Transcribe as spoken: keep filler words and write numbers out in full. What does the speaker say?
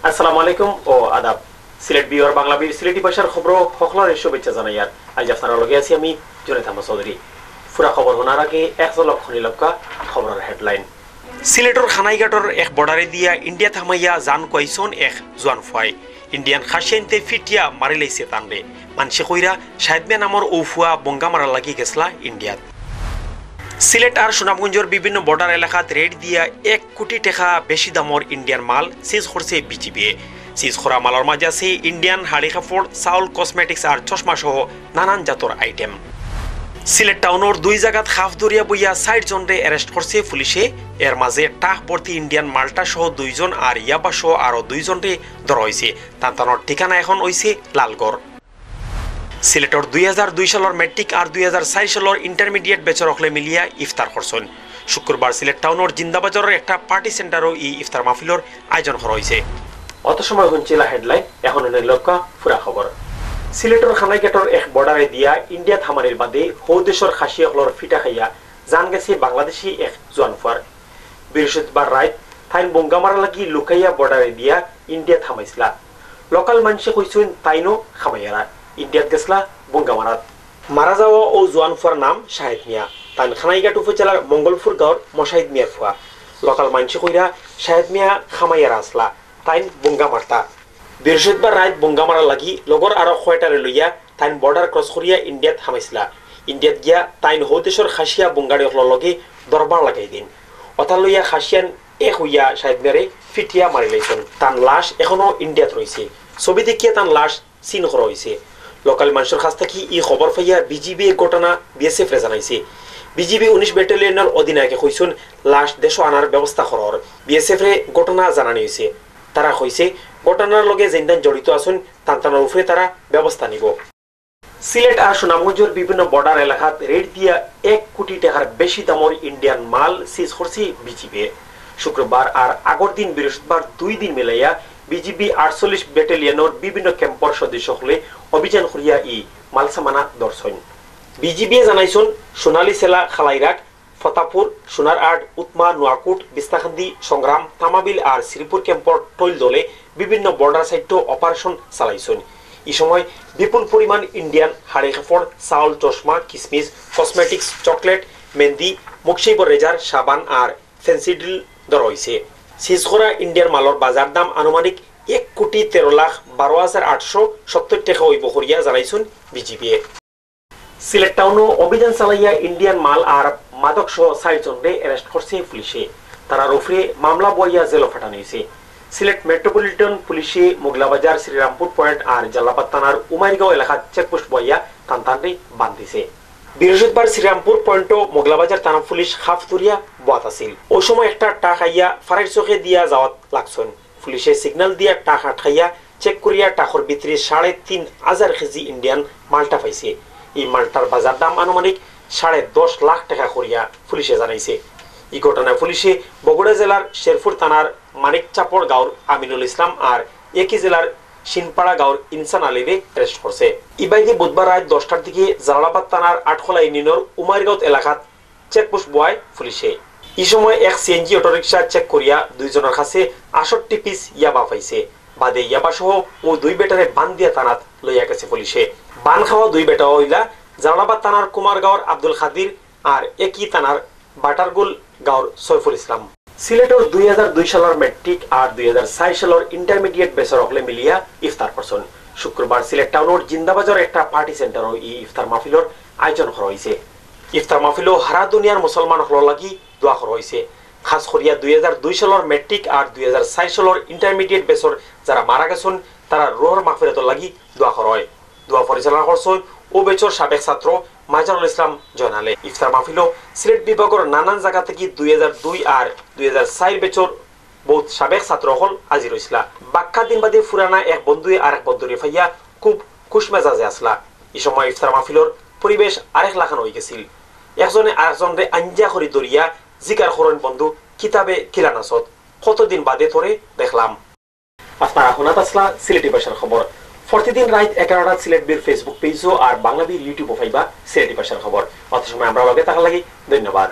আসসালামু আলাইকুম ও আদাব। সিলেট বিওর বাংলা বির সিলেটি ভাষার খবরো হকলরে শুভেচ্ছা জানাইয়ার। আইজ আপনারার লগে আছি আমি জুনেদ আহমদ চৌধুরী। পুরা খবর হুনার আগে এক ঝলক হুনিলউক্কা খবরর হেডলাইন। সিলেটর খানাইঘাটর এক বর্ডারে দিয়া ইন্ডিয়াত হামাইয়া জান খুয়াইছইন এক জোয়ান ফুয়ায়। ইন্ডিয়ান খাসিয়াইন্তে ফিটিয়া মারিলাইছে তানরে। মানষে কইরা শাহেদ মিয়া নামর অউ ফুয়া বঙ্গা মারার লাগি গেছলা ইন্ডিয়াত। সিলেট আর সুনামগঞ্জর বিভিন্ন বর্ডার এলাকাত রেইড দিয়া এক কোটি টেকা বেশি দামর ইন্ডিয়ান মাল সিজ করছে বিজিবিয়ে। সিজ করা মালর মাঝে আছে ইন্ডিয়ান হাড়ি কাপড়, চাউল, কসমেটিক্স আর চশমা সহ নানান জাতর আইটেম। সিলেট টাউনর দুই জাগাত খাপ ধরিয়া বইয়া ষাইট জনরে অ্যারেস্ট করছে পুলিশে। এর মাঝে ট্রাক ভর্তি ইন্ডিয়ান মালটা সহ দুইজন আর ইয়াবা সহ আরো দুইজনরে ধরা অইছে। তান তানর ঠিকানা এখন অইছে লালগড়। সিলেটর দুই হাজার দুই সালর মেট্রিক আর দুই হাজার চাইর সালর ইন্টারমিডিয়েট বেচর অকলে মিলিয়া ইফতার করছইন। শুক্রবার সিলেট টাউনর জিন্দাবাজারর একটা পার্টি সেন্টারো ই ইফতার মাহফিলর আয়োজন করা অইছে। অত সময় হুনছিলা হেডলাইন, এখন হুনিলউক্কা পুরা খবর। সিলেটর খানাইঘাটর এক বর্ডারে দিয়া ইন্ডিয়াত হামানির বাদে হউ দেশর খাসি অকলর ফিটা খাইয়া জান গেছে বাংলাদেশি এক জোয়ান ফুয়ার। বৃহস্পতিবার রাইত তাইন বঙ্গা মারার লাগি লুকাইয়া বর্ডারে দিয়া ইন্ডিয়াত হামাইছলা। লোকাল মানষে কইছইন তাইনও খামাইয়ারা ইন্ডিয়াত গেছলা বঙ্গা মারাত। মারা যাওয়া অউ জোয়ান ফুয়ার নাম শাহেদ মিয়া। তাইন খানাইঘাট উপজেলার মঙ্গলপুর গাঁওর মশাহিদ মিয়ার ফুয়া। লোকাল মানষে কইরা শাহেদ মিয়া খামাইয়ারা আছলা, তাইন বঙ্গা মারতা। বৃহস্পতিবার রাইত বঙ্গা মারার লাগি লগর আরো কয়টারে লইয়া তাইন বর্ডার ক্রস করিয়া ইন্ডিয়াত হামাইছলা। ইন্ডিয়াত গিয়া তাইন হউ দেশর খাসিয়া বঙ্গাড়ি অকলর লগে দরবার লাগাই দিন। অতা লইয়া খাসিয়ান এক অইয়া শাহেদ মিয়ারে ফিটিয়া মারিলাইছইন। তান লাশ এখনো ইন্ডিয়াত রইছে। ছবি দেখিয়া তান লাশ সিন করা অইছে। লোকাল মানষর কাছ থাকি ই খবর পাইয়া বিজিবিয়ে ঘটনা বিএসএফরে জানাইছে। বিজিবি উনিশ ব্যাটালিয়নর অধিনায়কে কইছইন লাশ দেশো আনার ব্যবস্থা করা অর। বিএসএফরে ঘটনা জানানি অইছে। তারা কইছে ঘটনার লগে যেইন তাইন জড়িত আছইন তান তানর উপরে তারা ব্যবস্থা নিবো। সিলেট আর সুনামগঞ্জর বিভিন্ন বর্ডার এলাকাত রেইড দিয়া এক কোটি টেকার বেশি দামর ইন্ডিয়ান মাল সিজ করছে বিজিবিয়ে। শুক্রবার আর আগর দিন বৃহস্পতিবার দুই দিন মিলাইয়া বিজিবি আটচল্লিশ ব্যাটালিয়নর বিভিন্ন ক্যাম্পর সদস্য অকলে অভিযান করিয়া ই মালসামানা ধরছইন। বিজিবিয়ে জানাইছইন সোনালী সেলা, খালাইরাট, ফতাপুর, সোনারআট, উতমা, নোয়াকুট, বিস্তাখান্দি, সংগ্রাম, তামাবিল আর শ্রীপুর ক্যাম্পর টইল দলে বিভিন্ন বর্ডার সাইটো অপারেশন চালাইছইন। ই সময় বিপুল পরিমাণ ইন্ডিয়ান হাড়ি কাপড়, চাউল, চশমা, কিসমিস, কসমেটিক্স, চকলেট, মেহেন্দি, মুখশিবর রেজার, সাবান আর ফেন্সিডিল ধরা অইছে। সিজ করা ইন্ডিয়ার মালর বাজার দাম আনুমানিক এক কোটি তেরো লাখ বারো হাজার আটশো সত্তর টেকা অইবো করিয়া জানাইছইন বিজিবিয়ে। সিলেট টাউনো অভিযান চালাইয়া ইন্ডিয়ান মাল আর মাদক সহ চাইর জনরে অ্যারেস্ট করছে পুলিশে। তারার উপরে মামলা বইয়া জেলো ফাটানি অইছে। সিলেট মেট্রোপলিটন পুলিশে মোগলাবাজার, শ্রীরামপুর পয়েন্ট আর জালালাবাদ থানার উমাইরগাঁও এলাকাত চেকপোস্ট বইয়া তান তানরে বান্ধিছে। বৃহস্পতিবার শ্রীরামপুর পয়েন্টো মোগলাবাজার থানা পুলিশ খাপ ধরিয়া বওয়াত আছিল। অউ সময় একটা ট্রাক আইয়া ফারাইর চকে দিয়া যাওয়াত লাগছইন। পুলিশে সিগন্যাল দিয়া ট্রাক আটকাইয়া চেক করিয়া ট্রাকর ভিতরে সাড়ে তিন হাজার কেজি ইন্ডিয়ান মালটা পাইছে। ই মালটার বাজার দাম আনুমানিক সাড়ে দশ লাখ টেকা করিয়া পুলিশে জানাইছে। ই ঘটনায় পুলিশে বগুড়া জেলার শেরপুর থানার মানিকচাপড় গাঁওর আমিনুল ইসলাম আর একই জেলার সিনপাড়া গাঁওর ইনসান আলীরে অ্যারেস্ট করছে। ইবায়দি বুধবার রাইত দশটার দিকে জালালাবাদ থানার আটখোলা ইউনিয়নর উমাইরগাঁওত এলাকাত চেকপোস্ট বওয়ায় পুলিশে। ই সময় এক সিএনজি অটোরিকশা চেক করিয়া দুইজনর কাছে আটষট্টি পিস ইয়াবা পাইছে। বাদে ইয়াবা সহ অউ দুই বেটারে বান্ধিয়া থানাত লইয়া গেছে পুলিশে। বান খাওয়া দুই বেটা অইলা জালালাবাদ থানার কুমারগাঁওর আব্দুল কাদির আর একই থানার বাটারগুল গাঁওর সৈফুল ইসলাম। সিলেটর দুই হাজার দুই সালর মেট্রিক আর দুই হাজার চাইর সালর ইন্টারমিডিয়েট বেচর অকলে মিলিয়া ইফতার করছইন। শুক্রবার সিলেট টাউনর জিন্দাবাজারর একটা পার্টি সেন্টারো ই ইফতার মাহফিলর আয়োজন করা অইছে। ইফতার মাহফিলো হারা দুনিয়ার মুসলমান অকলর লাগি দোয়া করা অইছে। খাস করিয়া দুই হাজার দুই সালর মেট্রিক আর দুই হাজার চাইর সালর ইন্টারমিডিয়েট বেচর যারা মারা গেছইন, তারার রুহর মাগফিরাতর লাগি দোয়া করা অয়। দোয়া পরিচালনা করছইন অউ বেচর সাবেক ছাত্র মাজারুল ইসলাম জয়নালে। ইফতার মাহফিলো সিলেট বিভাগর নানান জাগা থাকি দুই হাজার দুই আর দুই হাজার চাইর বেচর বউত সাবেক ছাত্র অকল হাজির অইছলা। বাক্কা দিন বাদে পুরানা এক বন্ধুয়ে আরেক বন্ধুরে পাইয়া খুব খুশ মেজাজে আছলা। ই সময় ইফতার মাহফিলর পরিবেশ আরেক লাখান অইগেছিল। একজনে আরেকজনরে আঞ্জা করি ধরিয়া জিকার করইন, "বন্ধু, কিতাবে কিলান আছত? কতদিন বাদে তোরে দেখলাম।" আপনারা হুনাত আছলা সিলেটি ভাষার খবর। প্রতিদিন রাইত এগারোটাত সিলেট বির Facebook পেজও আর বাংলা বির YouTube-ও পাইবা সিলেটি ভাষার খবর। অত সময় আমরার লগে থাকার লাগি ধন্যবাদ।